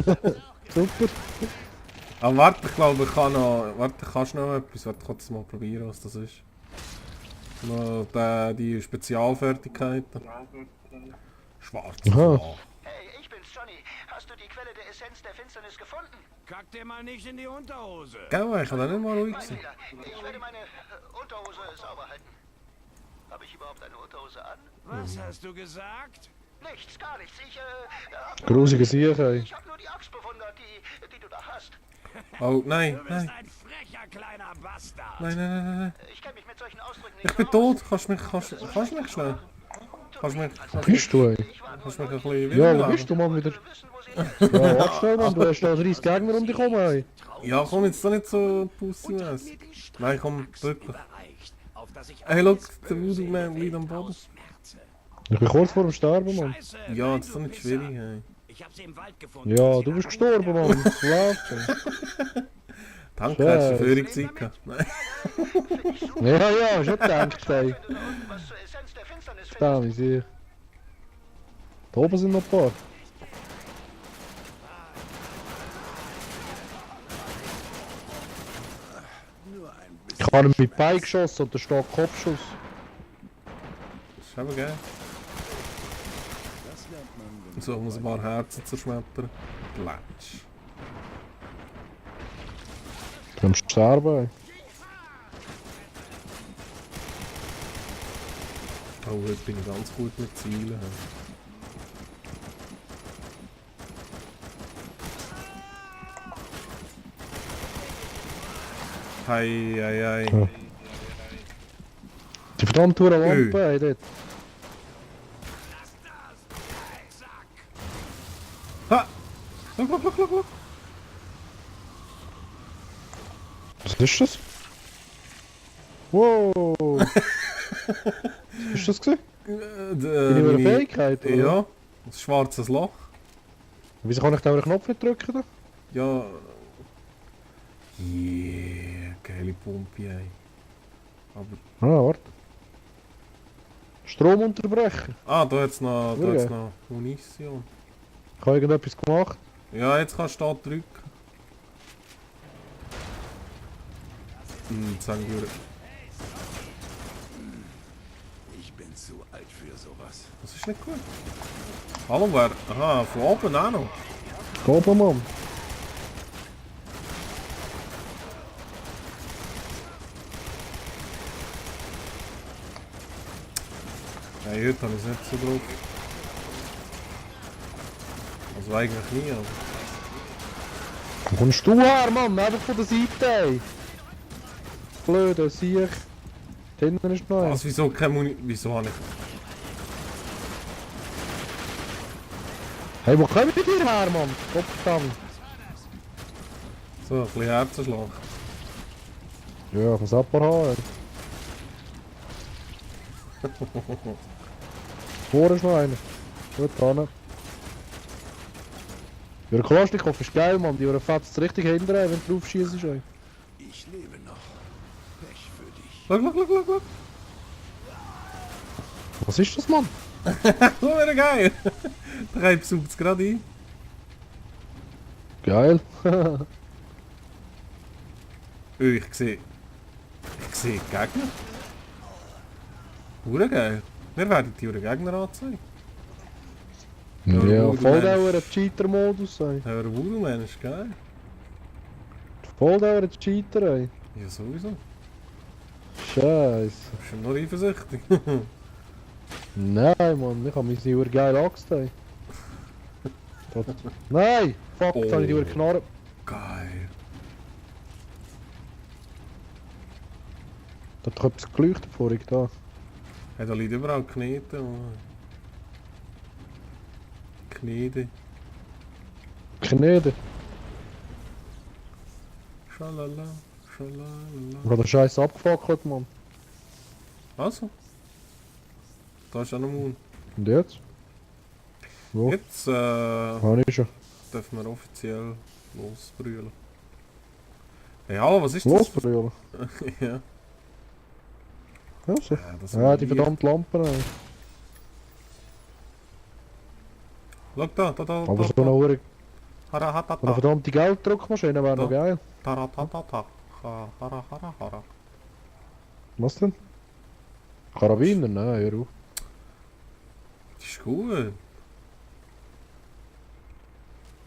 Super. Aber warte, ich glaube, ich kann noch... Warte, kannst du noch etwas? Warte, ich kann das mal probieren, was das ist. Noch die Spezialfertigkeiten. Schwarzes Aha. Loch. Hey, ich bin's, Johnny. Hast du die Quelle der Essenz der Finsternis gefunden? Kack dir mal nicht in die Unterhose. Gell, ich kann da nicht mal ruhig Mein sein. Fehler. Ich werde meine Unterhose sauber halten. Habe ich überhaupt eine Unterhose an? Was hast du gesagt? Nichts, gar nichts. Grusige Sieg, ey. Ich habe nur die Axt bewundert, die du da hast. Oh, nein, Du bist nein. ein frecher kleiner Bastard. Nein, nein, nein, nein. Ich kenne mich mit solchen Ausdrücken nicht Ich bin so tot. Kannst du mich schnell? Kannst du mich Bist du, ey? ein bisschen Ja, wo wieder bist du, Mann, wieder? wissen, wo sie Ja, warte schnell, Mann. Du hast da 30 Gegner um dich herum, ey. Ja, komm jetzt doch nicht so pussymässig. Nein, komm, wirklich. Überreicht, auf dass ich Hey, look, der Voodoo Man liegt am Boden. ausmerze. Ich bin kurz vor dem Sterben, Mann. Scheiße, Ja, nein, das ist du doch nicht Pisser. schwierig, ey. Ich hab sie im Wald gefunden. Ja, Sie du lag bist unter gestorben, der- Mann. Das läuft, ey. Danke, hättest du Scheiße. Führung Zeit gehabt. Nein. Ja, ja, schon gedacht, ey. wenn du da unten was zur Essenz der Finsternis findest. Da, wie sie. Da oben sind noch ein paar. Ich habe ihn mit Bein geschossen und da steht Kopfschuss. Das ist eben geil. So, ich muss ein paar Herzen zerschmettern. Klatsch. Du kannst sterben, ey. Oh, heute bin ich ganz gut mit Zielen. Hei, hei, hei. Ja. Die verdammte Lampe, ey, dort. Ha! Look. Was ist das? Wow! Was ist das gewesen? Deine neue Fähigkeit, oder? Ja, ein schwarzes Loch. Wieso kann ich da einen Knopf nicht drücken? Da? Ja. Yeah, geile Pumpe, ey. Aber. Ah, warte. Strom unterbrechen. Ah, da hat's noch, da Ja. hat's noch Munition. Ich habe irgendetwas gemacht. Ja, jetzt kannst du da drücken. Jetzt sagen wir. Ich bin zu alt für sowas. Das ist nicht gut. Hallo, wer? Aha, von oben auch noch. Da oben, Mann. Nein, heute habe ich es nicht so drauf. Also eigentlich nie, aber. Wo kommst du her, Mann? Einfach von der Seite, ey. Blöde Sieg. Hinten ist noch Also wieso keine Wieso habe ich... Hey, wo kommen die hier her, Mann? Kopfkamm. So, ein bisschen Herzenschlag. Ja, ich muss auch ein paar haben. Vorne ist noch einer. Gut dran. Ja, der Kalaschnikow ist geil, Mann. Die fetzt richtig hinten, wenn du drauf schießt. Ich lebe noch. Pech für dich. Look. Was ist das, Mann? So wäre geil. Der Reib sucht es gerade ein. Geil. Ich sehe Gegner. Hure geil. Wer werden die Gegner anzeigen? Ja, Volldauer Cheater-Modus, ey. Der Voodoo-Man ist geil. Volldauer Cheater, ey. Ja, sowieso. Scheiße. Bist du noch eifersüchtig? Nein, Mann, ich hab meine Uhr geil Axt, ey. Nein! Fuck, jetzt habe ich die Uhr knarrt. Geil. Da hat doch etwas geleuchtet vorhin da. Hey, da liegt überall Knete. Knete. Knete. Schalala. Ich hab den Scheiß abgefackelt, Mann. Also. Da ist auch noch Moon. Und jetzt? Wo? Jetzt Habe ich schon. dürfen wir offiziell losbrüllen. Hey, hallo, was ist das? Los, Brüder. Ja. Ja, so. Ja, das Ja, sind die wir. verdammte Lampe, ey. Schau da. Aber so eine Uhr. Eine Harahatata. verdammte Gelddruckmaschine wäre noch Da. geil. Taratatata. Hara. Was denn? Karabiner? Nein, hör auf. Das ist gut.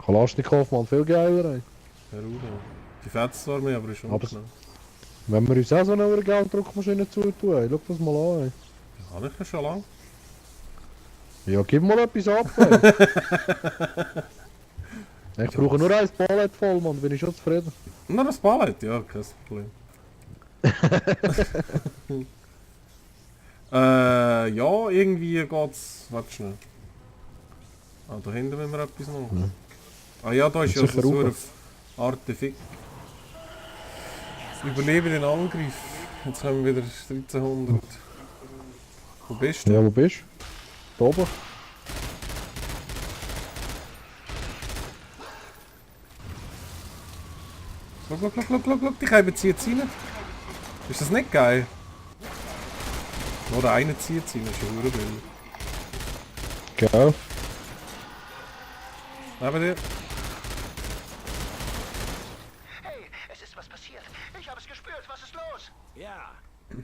Kalaschnikow, man, viel geiler, ey. Hör auf. Die fetzt zwar mehr, aber ist schon Aber- genau. Wenn wir uns auch so eine Gelddruckmaschine zutun, ey. Schau das mal an, ey. Ja, habe ich ja schon lange. Ja, gib mal etwas ab, ey. Ich brauche nur ein Palett voll, Mann, bin ich schon zufrieden. Nur ein Palett, ja, kein Problem. Ja, irgendwie geht's. Warte schnell. Ah, da hinten müssen wir etwas machen. Ah ja, da ist ja Sicher so ein rauf. Artefakt. Überlebe den Angriff. Jetzt haben wir wieder 1300. Wo bist du? Ja, wo bist du? Da oben. Guck, die Scheibe zieht rein. Ist das nicht geil? Nur einer zieht rein, das ist ja verdammt billig. Gell? Neben dir. Hey, es ist was passiert. Ich habe es gespürt. Was ist los? Ja.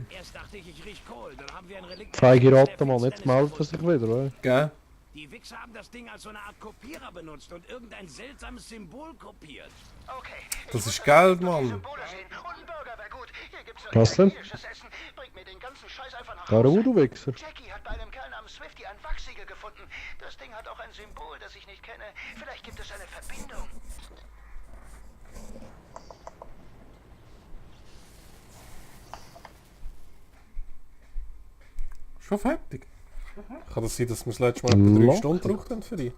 Erst dachte ich, ich riech Kohl, dann haben wir ein Relikt. Feige Ratte, Mann, jetzt meldet er sich wieder, oder? Gell? Die Wichser haben das Ding als so eine Art Kopierer benutzt und irgendein seltsames Symbol kopiert. Okay. Das ist Geld, Mann. Symbole sehen. Und ein Burger wäre gut. Hier gibt's so Was denn? italienisches Essen. Bringt mir den ganzen Scheiß einfach nach Da, Hause. wo du Wichser. Jackie hat bei einem Kerl namens Swifty ein Wachsiegel gefunden. Das Ding hat auch ein Symbol, das ich nicht kenne. Vielleicht gibt es eine Verbindung. Schon fertig? Kann das sein, dass wir das letzte Mal etwa 3 Locker. Stunden gebraucht haben für dich?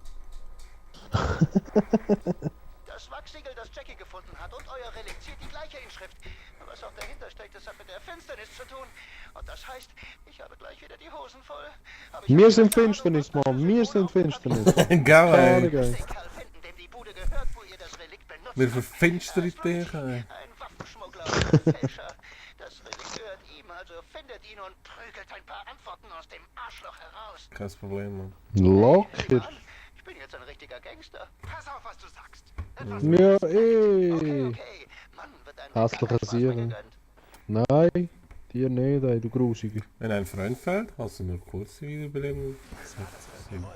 Das Wachsiegel, das Jackie gefunden hat und euer Relikt ziert die gleiche Inschrift. Was auch dahinter steckt, das hat mit der Finsternis zu tun. Und das heißt, ich habe gleich wieder die Hosen voll. Aber ich Wir habe sind keine Ahnung, Finsternis, was das Mann, wir Symbol sind auf dem Papier Finsternis. Geil, Keine ey. Ahnung, ey. Den Kerl finden, dem die Bude gehört, wo ihr das Relikt benutzt Wir habt. verfinstern Das dich, war ey. ein Waffenschmuggler und ein Fälscher. Das Relikt gehört ihm, also findet ihn und prügelt ein paar Antworten aus dem Arschloch heraus. Kein Problem, Mann. Locker. Mann, ich bin jetzt ein richtiger Gangster. Pass auf, was du sagst. Ja, eh. Okay. Mann, wird ein Hässlicher Wasser Sieren. gegönnt. Nein, dir nicht, ey, du Grusiger. Wenn ein Freund fällt, hast du nur kurz Wiederbelebung. Tut mir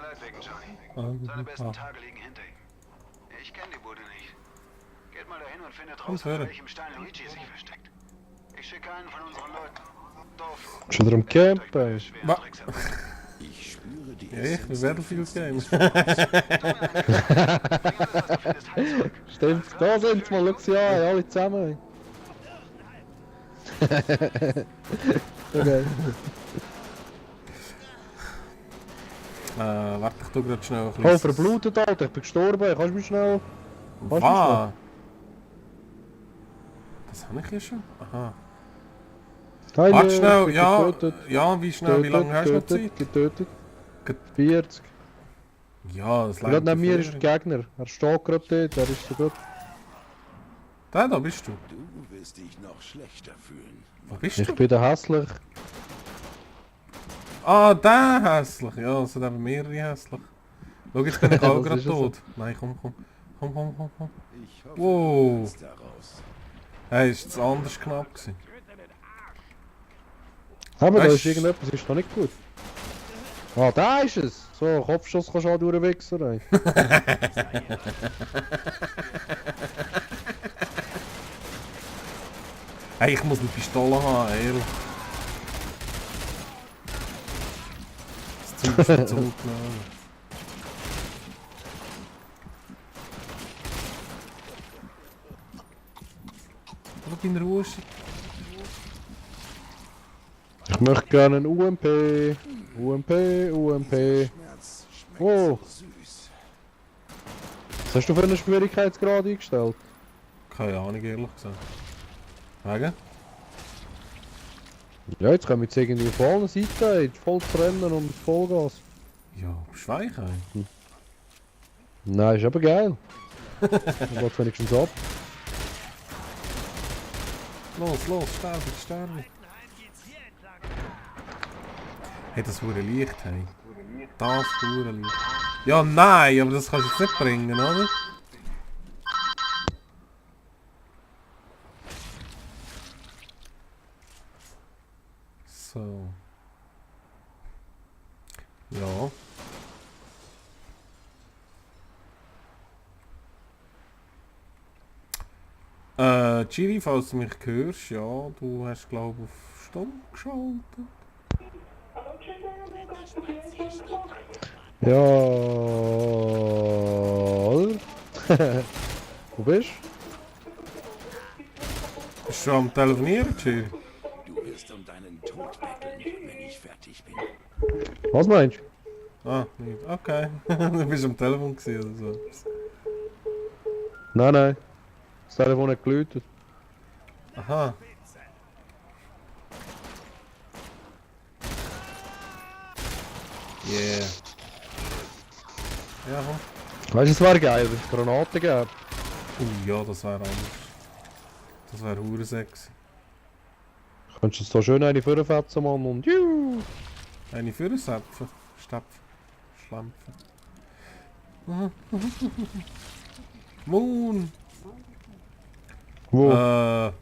leid wegen Johnny. Seine besten Tage liegen hinter ihm. Ich kenne die Bude nicht. Geht mal dahin und findet raus, hören. in welchem Stein Luigi sich versteckt. Ich schicke einen von unseren Leuten. Dorf. Schon wieder am Camp, ey. Was? Ich spüre die Ja, ich bin Battlefield Game. Stimmt, da sind sie mal, schau sie an, alle zusammen, ey. Okay. Warte, ich tu grad schnell ein Oh, bisschen. verblutet, Alter, ich bin gestorben, kannst du mich schnell... Was? Das habe ich ja schon. Aha. Heile, Warte schnell, ich bin ja. getötet. Ja, wie schnell, wie lange hast du noch Zeit? Getötet. Ge- 40. Ja, das Gerade neben mir ist der Gegner. Er steht gerade dort, er ist so gut. Da bist du. Du wirst dich noch schlechter fühlen. Wo bist Ich du? bin der hässlich. Ah, der hässlich. Ja, es sind eben mehrere hässlich. Schau, jetzt bin ich auch Das gerade ist ja so. tot. Nein, komm. Ich hoffe, Wow. du wirst daraus. Hey, ist das anders knapp gewesen? Aber da Weißt- ist irgendetwas, ist doch nicht gut. Ah, da ist es! So, Kopfschuss kannst du auch durchwichsen, ey. Hey, ich muss eine Pistole haben, ehrlich. Das Zeug ist schon zurückgenommen. Schau in Ruhe. Ich möchte gerne einen UMP. UMP. Schmerz schmeckt Oh. so süß. Was hast du für einen Schwierigkeitsgrad eingestellt? Keine Ahnung, ehrlich gesagt. Wegen? Ja, jetzt können wir jetzt irgendwie von allen Seiten voll zu rennen und Vollgas. Ja, Schweich, ey. Nein, ist aber geil. Dann geht wenigstens ab. Los, sterbe. Hey, das wurde Licht, hey. Das wurde Licht. Ja, nein, aber das kannst du jetzt nicht bringen, oder? So. Ja. Chiri, falls du mich hörst, ja, du hast glaube ich auf Stumm geschaltet. Ja. Wo bist Bist du am Telefonieren, Chiri? Du wirst um deinen Tod betteln, wenn ich fertig bin. du? Was meinst du? Ah, nicht. Okay. Du bist am Telefon gewesen oder so. Nein, nein. Das Telefon hat geläutet. Aha. Yeah. Ja, komm. Weißt du, es wäre geil, wenn es Granaten gäbe. Ja, das wäre anders. Das wäre hure sexy. Könntest du jetzt so schön eine vorfetzen, Mann, und juhu. Eine für Säpfen. Stapfen. Schlampfen. Moon! Wo? Was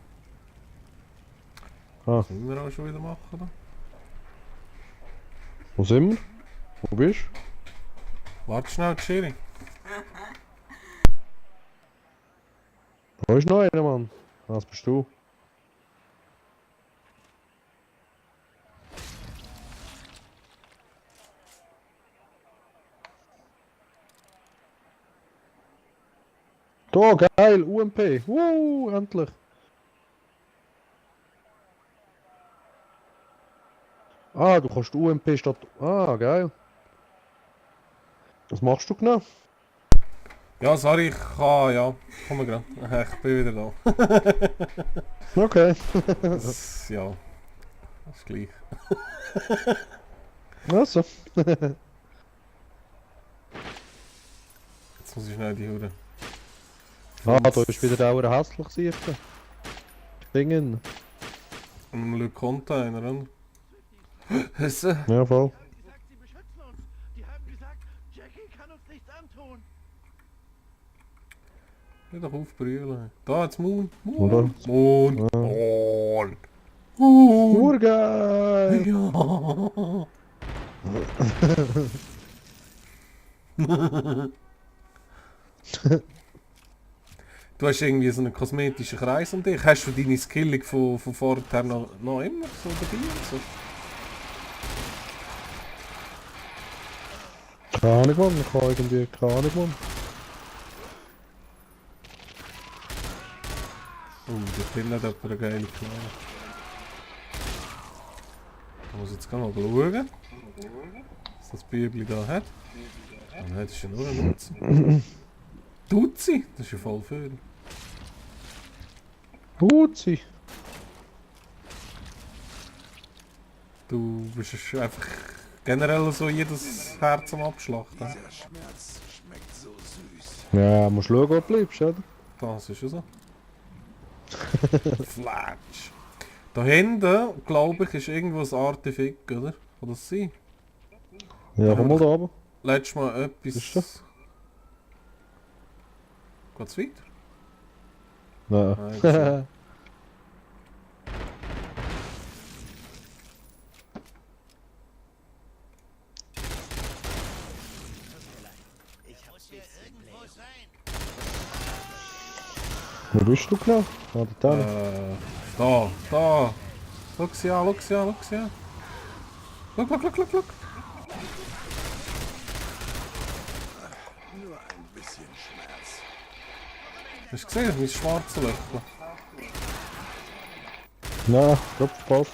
Ah, müssen wir auch schon wieder machen, oder? wo sind wir? Wo bist Warte schnell, Chiri. du? Da ist noch einer, Mann. Was bist du? Da, geil, UMP. Endlich. Ah, du kannst UMP statt... Ah, geil. Was machst du genau? Ja, sorry, ich kann, ja. Komm gerade. Ich bin wieder da. Okay. Das, ja. Das ist gleich. Also. Jetzt muss ich schnell die Hure. Ah, da ist wieder der Auer hässlich sicher. Dingen. Ein Container, oder? So. Ja, voll. gesagt, sie beschützen uns. Die haben gesagt, Jackie kann uns nichts antun. Hör doch auf, brüllen. Da, jetzt Moon. Oder? Moon. Moon. Urgeil! Ja. Du hast irgendwie so einen kosmetischen Kreis um dich. Hast du deine Skillung von vorher noch immer so dabei? So? Keine Ahnung, Mann. Ich habe irgendwie keine Ahnung, Mann. Da findet jemand eine geile Knarre. Ich muss jetzt mal schauen, was das Bübli da hat. Ah nein, das ist ja nur ein Nutzen. Duzi? Das ist ja voll viel. Uzi! Du bist einfach generell so jedes Herz am Abschlachten. Der Schmerz schmeckt so süß. Ja, musst schauen, wo du bleibst, oder? Das ist ja so. Flatsch. Da hinten, glaube ich, ist irgendwo ein Artefakt, oder? Kann das sein? Ja, komm mal da oben. Letztes Mal etwas... Ist so? Geht's weiter? Nein. Nein, das ist Wo bist du genau? Ah, da hinten. da. Schau sie an, schau sie an, schau sie an. Schau. Nur ein bisschen Schmerz. Hast du gesehen, mein schwarzes Löchchen? Nein, ich glaub, verpasst.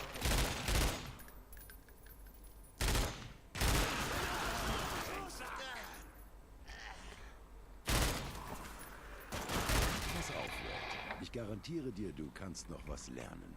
Pass auf, Red. Ich garantiere dir, du kannst noch was lernen.